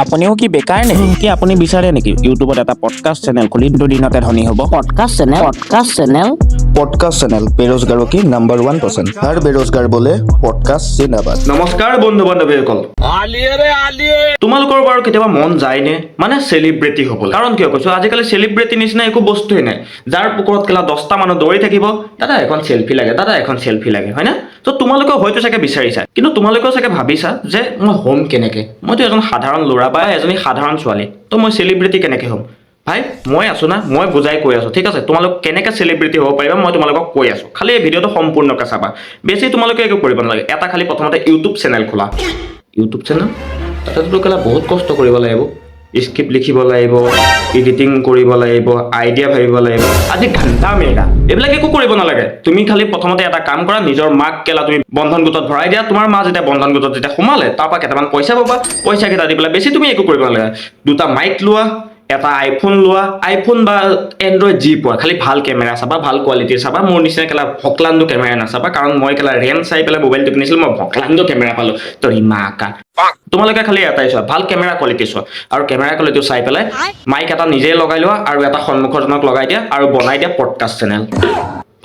আপুনিও কি বেকাৰ নেকি? কি আপুনি বিচাৰে নেকি ইউটিউবত এটা পডকাষ্ট চেনেল খুলি দুদিনতে ধনী হ'ব? Podcast channel, podcast channel, podcast channel बेरोजगारों की नंबर वन पसंद। हर बेरोजगार बोले पॉडकास्ट जिंदाबाद। নমস্কাৰ বন্ধু বান্ধৱীসকল। তোমালোকৰ বাৰু কেতিয়াবা মন যায়নে মানে চেলিব্ৰিটি হ'বলৈ? কাৰণ কিয় কৈছো, আজিকালি চেলিব্ৰিটি নিচিনা একো বস্তুৱেই নাই, যাৰ পুকৰত কেলা 10টা মানুহ দৌৰি থাকিব, "দাদা, এখন চেলফি লাগে, দাদা, এখন চেলফি লাগে", হয়নে? ত' তোমালোকেও হয়তো চাগে বিচাৰিছা, কিন্তু তোমালোকেও চাগে ভাবিছা যে মই হ'ম কেনেকে? মইতো এজন সাধাৰণ ল'ৰা বা এজনী সাধাৰণ ছোৱালী, ত' মই চেলিব্ৰিটি কেনেকে হ'ম? ভাই, মই আছো না, মই বুজাই কৈ আছো, ঠিক আছে? তোমালোক কেনেকে চেলিব্ৰিটি হ'ব পাৰিবা, মই তোমালোকক কৈ আছো। খালি এই ভিডিঅ'টো সম্পূৰ্ণকে চাবা। বেছি তোমালোকে একো কৰিব নালাগে। এটা খালি প্ৰথমতে ইউটিউব চেনেল খোলা। ইউটিউব চেনেল, তাতেতো কেলা বহুত কষ্ট কৰিব লাগিব। স্ক্ৰিপ্ট লিখিব লাগিব, এডিটিং কৰিব লাগিব, আইডিয়া ভাবিব লাগিব। আজি ঘণ্টা মেৰা এইবিলাক একো কৰিব নালাগে। তুমি খালি প্ৰথমতে এটা কাম কৰা, নিজৰ মাক কেলা তুমি বন্ধন গোটত ভৰাই দিয়া। তোমাৰ মা যেতিয়া বন্ধন গোটত যেতিয়া সোমালে, তাৰপৰা কেইটামান পইচা পাবা। পইচা কেইটা দি পেলাই বেছি তুমি একো কৰিব নালাগে। দুটা মাইক লোৱা, এটা আইফোন লোৱা, আইফোন বা এণ্ড্ৰইড যি পোৱা, খালি ভাল কেমেৰা চাবা, ভাল কোৱালিটিৰ চাবা। মোৰ নিচিনা কেলা ভকলাণ্ডো কেমেৰা নাচাবা, কাৰণ মই কেলা ৰেম চাই পেলাই মোবাইলটো কিনিছিলোঁ, মই ভকলাণ্ডো কেমেৰা পালোঁ, তৰি মাকা। তোমালোকে খালি এটাই চোৱা, ভাল কেমেৰা কোৱালিটি চোৱা আৰু কেমেৰা কোৱালিটিটো চাই পেলাই মাইক এটা নিজে লগাই লোৱা আৰু এটা সন্মুখৰজনক লগাই দিয়া আৰু বনাই দিয়া পডকাষ্ট চেনেল।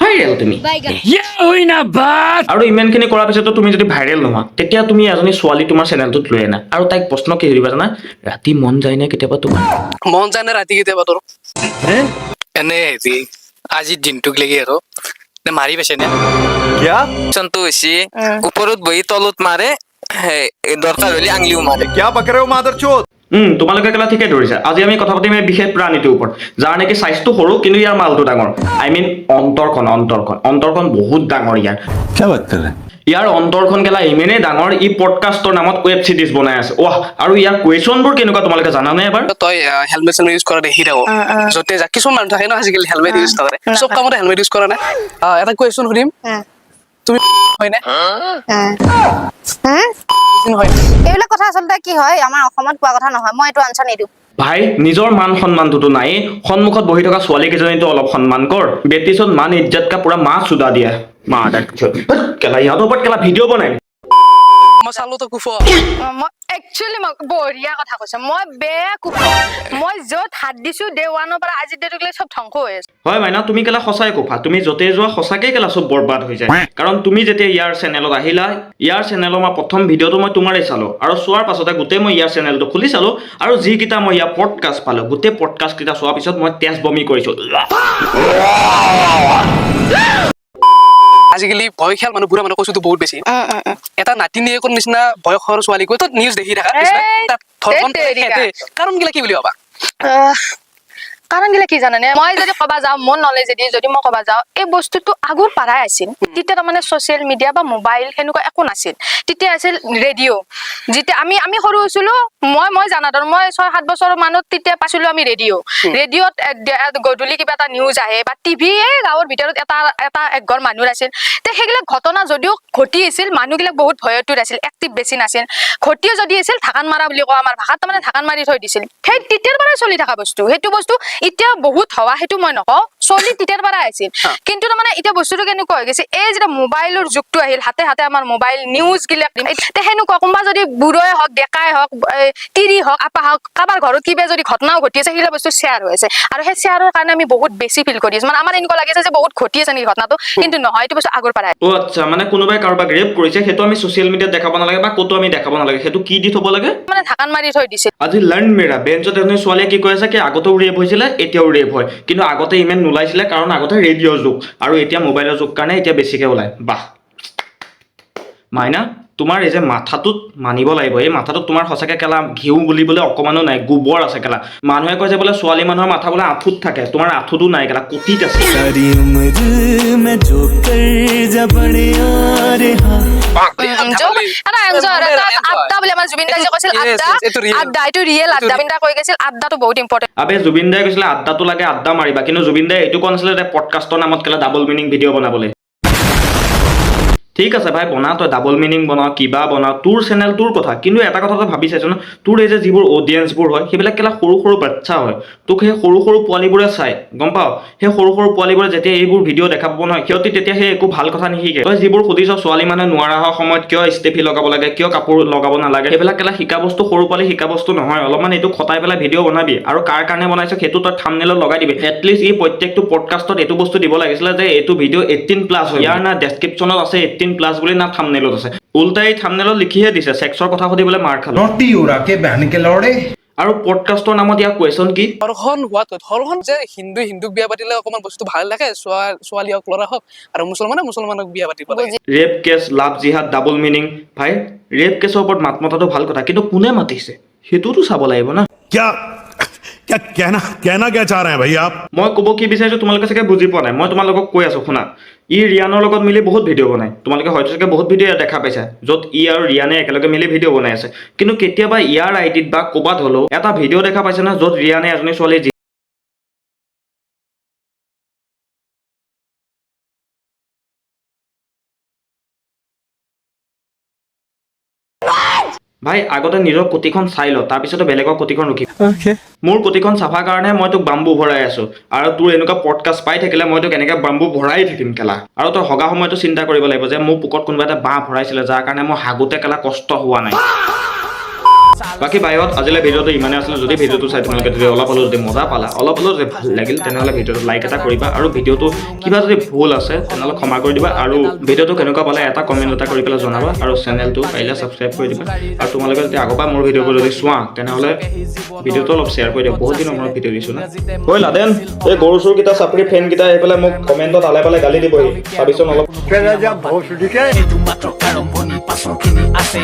ভাইৰেল তুমি। আৰু ইমানখিনি কৰাৰ পিছতো তুমি যদি ভাইৰেল নোহোৱা, তেতিয়া তুমি এজনী ছোৱালী তোমাৰ চেনেলটোত লৈ আনা আৰু তাইক প্ৰশ্ন কি সুধিবা জানা? ৰাতি মন যায় নে কেতিয়াবা তোমাৰ? মন যায় নে ৰাতি কেতিয়াবা তোৰ এনে হেৰি আজিৰ দিনটোক লাগি আৰু নে মাৰি পাইছে নে? কুৱেশ্যনটো হৈছে, ওপৰত বহি তলত মাৰে, সেই দৰকাৰ হ'লে আঙুলিও মাৰে। क्या बक रहे हो मादरचोद? তোমালোকে কেলা ঠিকে ধৰিছা। আজি আমি কথা পাতিম এই বিশেষ প্ৰাণীটোৰ ওপৰত, যাৰ নেকি চাইজটো সৰু কিন্তু ইয়াৰ মালটো ডাঙৰ। I mean অন্তৰখন, অন্তৰখন, অন্তৰখন বহুত ডাঙৰ ইয়াৰ। क्या बात कर रहे हैं? ইয়াৰ অন্তৰখন কেলা ইমানেই ডাঙৰ, ই পডকাষ্টৰ নামত ৱেব চিৰিজ বনাই আছে। ৱাহ! আৰু ইয়াৰ কুৱেশ্যনবোৰ কেনেকুৱা, তোমালোকে জানানে এবাৰ? তই হেলমেট চেলমেট ইউজ কৰা দেখি থাকো য'তে যা। কিছুমান মানুহ থাকে ন আজিকালি, হেলমেট ইউজ নকৰে। চব কামতে হেলমেট ইউজ কৰা নাই। এটা কুৱেশ্যন সুধিম, তুমি হয়নে হয়? এইবিলাক কথা আচলতে কি হয়, আমাৰ অসমত কোৱা কথা নহয়। মই এইটো আনচাৰ নিদিওঁ। ভাই, নিজৰ মান সন্মানটোতো নায়েই, সন্মুখত বহি থকা ছোৱালী কেইজনীতো অলপ সন্মান কৰ। বেটিছত মান ইজ্জত কা পুৰা মা চুদা দিয়া মা। কেলা ইহঁতৰ ওপৰত কেলা ভিডিঅ' বনাই। মই চালো তো কুফ। মই একচুৱেলি মই বঢ়িয়া কথা কৈছা। মই বেয়া কুফ। মই য'ত হাত দিছো, ডে ওৱানৰ পৰা আজিৰ ডেটলৈ চব ধ্বংস হৈ আছে। হয় মাইনা, তুমি কেলা সঁচাই কোফা। তুমি য'তে যোৱা, সঁচাকে কেলা চব বৰবাদ হৈ যায়। কাৰণ তুমি যেতিয়া ইয়াৰ চেনেলত আহিলা, ইয়াৰ চেনেলৰ মই প্ৰথম ভিডিঅ'টো মই তোমাৰেই চালোঁ আৰু চোৱাৰ পাছতে গোটেই মই ইয়াৰ চেনেলটো খুলি চালোঁ আৰু যিকেইটা মই ইয়াৰ পডকাষ্ট পালোঁ, গোটেই পডকাষ্টকেইটা চোৱাৰ পিছত মই তেজ বমি কৰিছোঁ। আজিকালি বয়সীয়াল মানুহ, বুঢ়া মানুহ কৈছোতো বহুত বেছি। এটা নাতিনীয়েকৰ নিচিনা বয়সৰ ছোৱালীক তই নিউজ দেখি থাকা এই, তাত ধৰ্ষণ ধেৎ তেৰিকা। কৰে। কাৰণ গিলা কি বুলি ভাবা? কাৰণ গিলা কি জানানে, মই যদি ক'বা যাওঁ, মোৰ নলেজেদি যদি মই ক'বা যাওঁ, এই বস্তুটো আগৰ পৰাই আছিল। তেতিয়া তাৰমানে ছচিয়েল মিডিয়া বা মোবাইল সেনেকুৱা একো নাছিল। তেতিয়া আছিল ৰেডিঅ'। যেতিয়া আমি সৰু হৈছিলো, মই জানাত আৰু মই 6-7 বছৰৰ মানত তেতিয়া পাইছিলো আমি ৰেডিঅ'। ৰেডিঅ'ত গধূলি কিবা এটা নিউজ আহে বা টিভি এই গাঁৱৰ ভিতৰত এটা এটা একঘৰ মানুহ আছিল। তে সেইবিলাক ঘটনা যদিও ঘটি আছিল, মানুহবিলাক বহুত ভয়টোত আছিল, এক্টিভ বেছি নাছিল। ঘটিও যদি আছিল, ঢাকান মাৰা বুলি কওঁ আমাৰ ভাষাত, তাৰমানে ঢাকান মাৰি থৈ দিছিল। সেই তেতিয়াৰ পৰাই চলি থকা বস্তু। সেইটো বস্তু এতিয়া বহুত হোৱা সেইটো মই নকওঁ, চলি তেতিয়াৰ পৰাই আছিল। কিন্তু তাৰমানে এতিয়া বস্তুটো কেনেকুৱা হৈ গৈছে, এই যেতিয়া মোবাইলৰ যুগটো আহিল, হাতে হাতে আমাৰ মোবাইল, নিউজ গিলাক, তে সেনেকুৱা কোনোবা যদি বুঢ়াই হওক, ডেকাই হওক, তিৰি হওক, আপা হওক, কাৰোবাৰ ঘৰত কিবা যদি ঘটনাও ঘটি আছে, সেইবিলাক বস্তু শ্বেয়াৰ হৈ আছে আৰু সেই শ্বেয়াৰৰ কাৰণে আমি বহুত বেছি ফিল কৰি আছো। মানে আমাৰ এনেকুৱা লাগিছে যে বহুত ঘটি আছে নেকি ঘটনাটো, কিন্তু নহয়, এইটো বস্তু আগৰ পৰাই। অ' আচ্ছা, মানে কোনোবাই কাৰোবাক ৰেপ কৰিছে, সেইটো আমি ছচিয়েল মিডিয়াত দেখাব নালাগে বা ক'তো আমি দেখাব নালাগে। সেইটো কি দি থ'ব লাগে? মানে ঢাকান মাৰি থৈ দিছিল। আজি লাৰ্ণ মেৰা বেঞ্চত এজনী ছোৱালীয়ে কি কৈ আছে কি আগতেও ৰেপ হৈছিলে, এতিয়াও ৰেপ হয়, কিন্তু আগতে ইমান নোলাইছিলে, কাৰণ আগতে ৰেডিঅ'ৰ যুগ আৰু এতিয়া মোবাইলৰ যুগ কাৰণে এতিয়া বেছিকে ওলায়। বাহ মাইনা, তোমাৰ এই যে মাথাটোত মানিব লাগিব। এই মাথাটোত তোমাৰ সঁচাকে কেলা ঘিউ বুলিবলৈ অকমানো নাই, গোবৰ আছে কেলা। মানুহে কয় যে বোলে ছোৱালী মানুহৰ মাথা বোলে আঁঠুত থাকে, তোমাৰ আঁঠুতো নাই কেলা, কটিত আছে। सारी उम्र मैं जो कर बढ़िया रहा। এটা enjoy আৰু এটা আড্ডা বুলি আমাৰ জুবিন দাই যে কৈছিল, আড্ডা। এইটো real। আড্ডা, এইটো ৰিয়েল আড্ডা। জুবিন দাই কৈ গৈছিল, আড্ডাটো বহুত ইম্পৰ্টেণ্ট। আবে, জুবিন দাই কৈছিলে আড্ডাটো লাগে, আড্ডা মাৰিবা, কিন্তু জুবিন দাই এইটো কোৱা নাছিলে যে পডকাষ্টৰ নামত কেলা ডাবল মিনিং ভিডিঅ' বনাবলৈ। ঠিক। ঠিক আছে ভাই, বনা তই, ডাবল মিনিং বনাও, কিবা বনাও, তোৰ চেনেল, তোৰ কথা। কিন্তু এটা কথা তই ভাবি চাইছ ন, তোৰ এই যে যিবোৰ অডিয়েঞ্চবোৰ হয়, সেইবিলাক কেলা সৰু সৰু বাচ্ছা হয়। তোক সেই সৰু সৰু পোৱালিবোৰে চাই, গম পাৱ? সেই সৰু সৰু পোৱালিবোৰে যেতিয়া এইবোৰ ভিডিঅ' দেখা পাব নহয়, সিহঁতি তেতিয়া সেই একো ভাল কথা নিশিকে। তই যিবোৰ সুধিছ, ছোৱালী মানুহে নোৱাৰা হোৱা সময়ত কিয় ষ্টেফি লগাব লাগে, কিয় কাপোৰ লগাব নালাগে, সেইবিলাক কেলা শিকা বস্তু, সৰু পোৱালি শিকা বস্তু নহয়। অলপমান এইটো খটাই পেলাই ভিডিঅ' বনাবি আৰু কাৰ কাৰণে বনাইছ সেইটো তই থাম্বনেইলত লগাই দিবি। এটলিষ্ট ই প্ৰত্যেকটো পডকাষ্টত এইটো বস্তু দিব লাগিছিলে যে এইটো ভিডিঅ' 18+ হয়। ইয়াৰ না ডেছক্ৰিপশ্যনত আছে 18+ বুলি, না থাম্বনেইলত আছে। উল্টাই থাম্বনেইলত লিখিহে দিছে, ছেক্সৰ কথা সুধিবলৈ মাৰ খালো। नोटी उड़ा के बहन के लौड़े। আৰু পডকাষ্টৰ নামত ইয়াৰ কুৱেশ্যন কি? ধৰ্ষণ হোৱাতকৈ, ধৰ্ষণ যে হিন্দু হিন্দুক বিয়া পাতিলে অকণমান বস্তু ভাল লাগে, ছোৱালী হওক ল'ৰা হওক, আৰু মুছলমানে মুছলমানক বিয়া পাতিব লাগে। ৰেপ কেছ, লাভ জিহাদ, ডাবল মিনিং। ভাই, ৰেপ কেছৰ ওপৰত মাত মতাটো ভাল কথা, কিন্তু কোনে মাতিছে সেইটোতো চাব লাগিব না। क्या क्या कहना कहना क्या चाह रहे हैं भाई आप? মই ক'ব কি বিচাৰিছো তোমালোকে চাগে বুজি পোৱা নাই। মই তোমালোকক কৈ আছো শুনা, ই ৰিয়ানৰ লগত মিলি বহুত ভিডিঅ' বনায়। তোমালোকে হয়তো চাগে বহুত ভিডিঅ' দেখা পাইছা য'ত ই আৰু ৰিয়ানে একেলগে মিলি ভিডিঅ' বনাই আছে। কিন্তু কেতিয়াবা ইয়াৰ আইডিত বা ক'ৰবাত হ'লেও এটা ভিডিঅ' দেখা পাইছে না, য'ত ৰিয়ানে এজনী ছোৱালী ভাই, আগতে নিজৰ কটিখন চাই ল, তাৰপিছতে বেলেগৰ কটিখন ৰখি। মোৰ কটিখন চাফা কাৰণে মই তোক বাম্বু ভৰাই আছো, আৰু তোৰ এনেকুৱা পডকাষ্ট পাই থাকিলে মই তোক এনেকে বাম্বু ভৰাই থাকিম কেলা। আৰু তই হগা সময়তো চিন্তা কৰিব লাগিব যে মোৰ পোকত কোনোবা এটা বাঁহ ভৰাইছিলে, যাৰ কাৰণে মই হাগোতে কেলা কষ্ট হোৱা নাই। বাকী বাহিৰত আজিলৈ ভিডিঅ'টো ইমানে আছিলে। যদি ভিডিঅ'টো চাই তোমালোকে যদি অলপ হ'লেও যদি মজা পালা, অলপ হ'লেও যদি ভাল লাগিল, তেনেহ'লে ভিডিঅ'টো লাইক এটা কৰিবা আৰু ভিডিঅ'টো কিবা যদি ভুল আছে তেনেহ'লে ক্ষমা কৰি দিবা, আৰু ভিডিঅ'টো কেনেকুৱা পালে এটা কমেণ্ট এটা কৰি পেলাই জনাবা, আৰু চেনেলটো পাৰিলে ছাবস্ক্ৰাইব কৰি দিবা। আৰু তোমালোকে যদি আগৰ পৰা মোৰ ভিডিঅ'বোৰ যদি চোৱা, তেনেহ'লে ভিডিঅ'টো অলপ শ্বেয়াৰ কৰি দিবা। বহুত দিনৰ মূৰত ভিডিঅ' দিছোঁ না। ঐ লাদেন, এই গৰু চৰুকেইটা, চাপৰি ফেনকেইটা আহি পেলাই মোক কমেণ্টত আলাই পেলাই গালি দিবহি, চাবিচোন অলপ। भोसड़ी के মাত্ৰ আৰম্ভণি, পাছৰখিনি আছে।